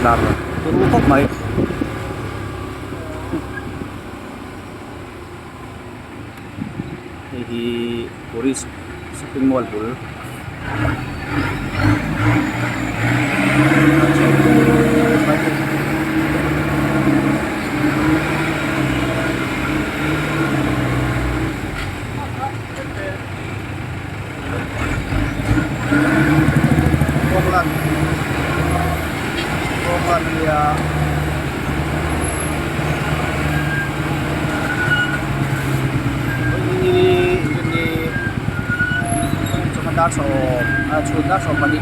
intlar turu khawp mai. Hei hi tourist shopping mall bul kawng lan kawng lan a nia. Dar sawm ah chhun dar 12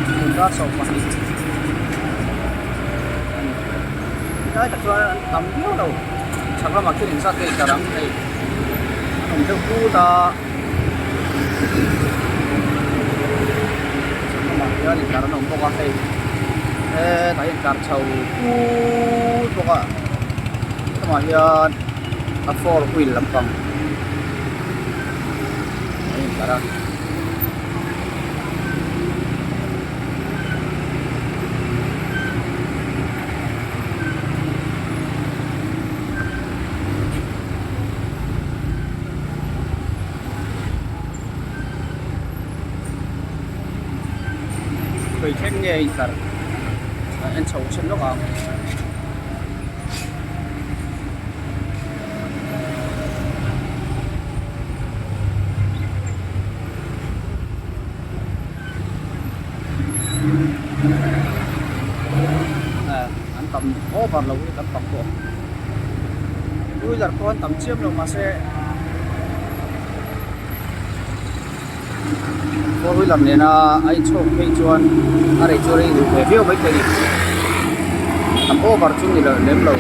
chhun dar 12 a ni helai tak chuan an tam viau lo chhak lamah khian engzat nge tlar ang hei an awm deuh put a chhak lamah hian intlar an awm bawk a hei hetah hian intlar chho put bawk a lamah hian a four wheel lampang a intlar a. Khawi thleng nge a intlar a en chho chhin lawk ang. An tam over lo hi kan tam tawh two wheeler pawh an tam chiam lo mahse four wheeler nena a inchhawk phei chuan a rei chu a rei duh ve viau maithei a ni tam over chu ni lo lem lo.